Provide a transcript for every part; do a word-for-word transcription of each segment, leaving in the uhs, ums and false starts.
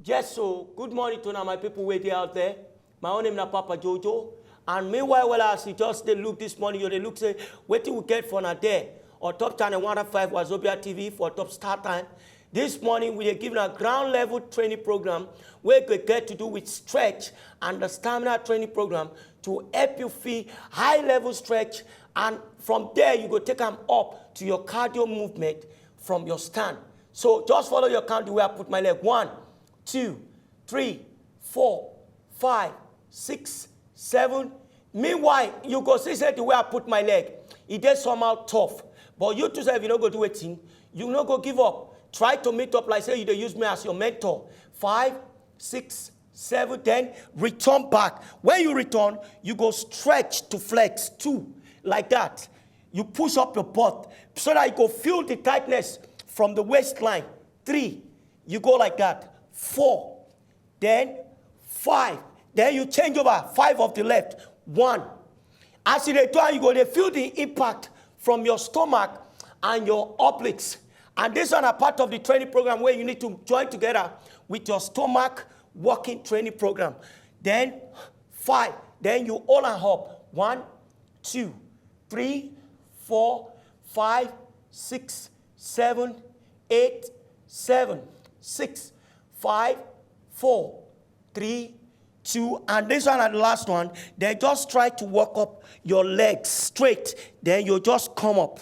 Yes, so good morning to now my people wey dey out there. My own name na Papa Jojo. And meanwhile, well, as you just dey look this morning, you dey look say wetin we get for na there. On top channel one oh five Wazobia T V for top start time. This morning, we dey give na ground level training program wey go get to do with stretch and the stamina training program to help you feel high level stretch, and from there you go take am up to your cardio movement from your stand. So just follow your count the way I put my leg. One, two, three, four, five, six, seven. Meanwhile, you go see say the way I put my leg, e dey somehow tough. But you too sef, you no go do wetin, you no go give up. Try to meet up like say you dey use me as your mentor. Five, six, seven, then return back. When you return, you go stretch to flex. Two, like that. You push up your butt so that you go feel the tightness from the waistline. Three, you go like that. Four, then five, then you change over. Five of the left. One. As you dey do am, you go dey feel the impact from your stomach and your obliques. And this one are part of the training program where you need to join together with your stomach working training program. Then five, then you all and hop. One, two, three, four, five, six, seven, eight, seven, six, five, four, three, two, and this one and the last one. Then just try to walk up your legs straight. Then you just come up.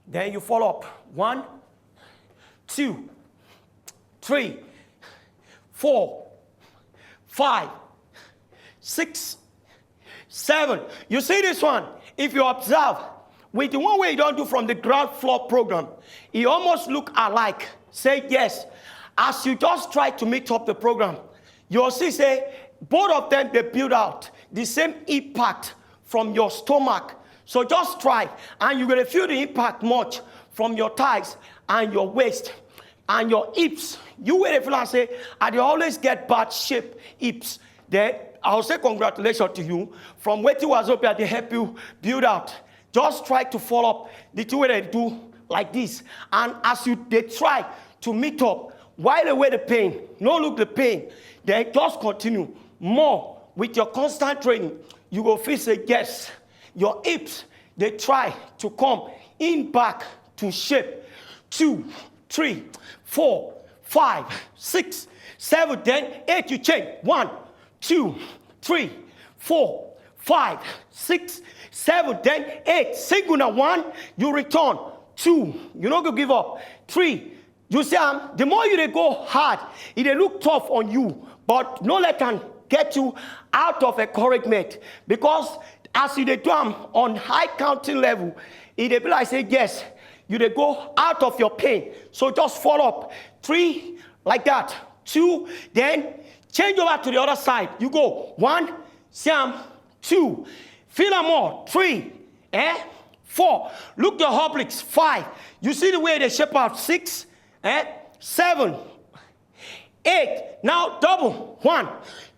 Then you follow up. One, two, three, four, five, six, seven. You see this one? If you observe, with the one wey you don do from the ground floor program, e almost look alike. Say yes. As you just try to meet up the program, you go see say both of them dey build out the same impact from your stomach. So just try, and you go dey feel the impact much from your thighs and your waist and your hips. You wey dey feel am say, "I dey always get bad shape hips." Then I will say congratulations to you from wetin Wazobia dey help you build out. Just try to follow up the thing wey dem do like this. And as you dey try to meet up, while away the pain, no look the pain, then just continue more with your constant training. You go feel say yes, your hips dey try to come in back to shape. Two, three, four, five, six, seven, then eight, you change. One, two, three, four, five, six, seven, then eight. Single na one, you return. Two, you no go give up. Three, you see am, the more you dey go hard, e dey look tough on you, but no let am get you out of encouragement, because as you dey do am on high counting level, e dey be like say yes, you dey go out of your pain. So just follow up. Three, like that. Two, then change over to the other side. You go one, see am, two, feel am more. Three, eh? Four, look your obliques. Five, you see the way they shape out. Six, eh? Seven, eight. Now double. One,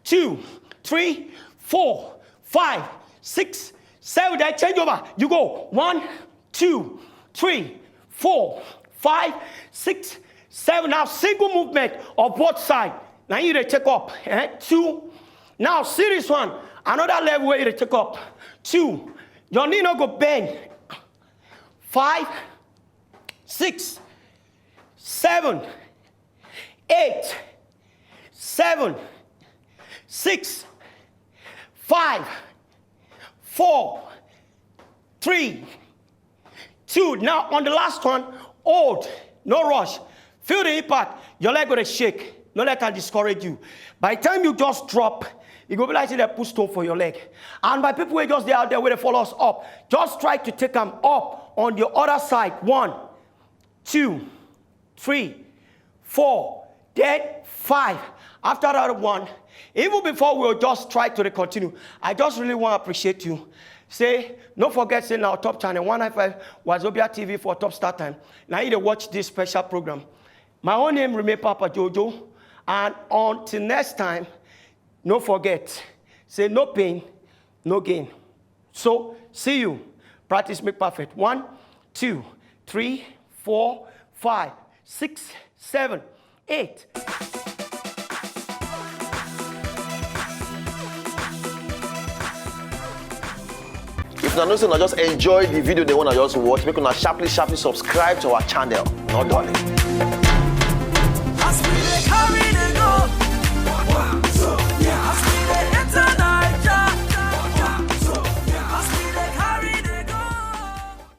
two, three, four, five, six, seven. Then change over. You go one, two, three, four, five, six, seven. Now single movement of both side. Now you dey take up. Eh? Two. Now see this one. Another level where you dey take up. Two. Your knee no go bend. Five, six, seven, eight, seven, six, five, four, three, two. Now on the last one, hold, no rush. Feel the impact. Your leg go dey shake. No let am discourage you. By the time you just drop, e go be like say dem put stone for your leg. And my people wey just dey out there wey dey follow us up, just try to take am up on the other side. One, two, three, four, then five. After that one, even before we just try to continue, I just really want to appreciate you. Say, no forget say na top channel one nine five Wazobia T V for top start time. Now you dey watch this special program. My own name remain Papa Jojo, and until next time, no forget say no pain, no gain. So see you. Practice make perfect. One, two, three, four, five, six, seven, eight. I know say una just enjoy the video dem wey una just watch. Make una sharply, sharply subscribe to our channel. No darling.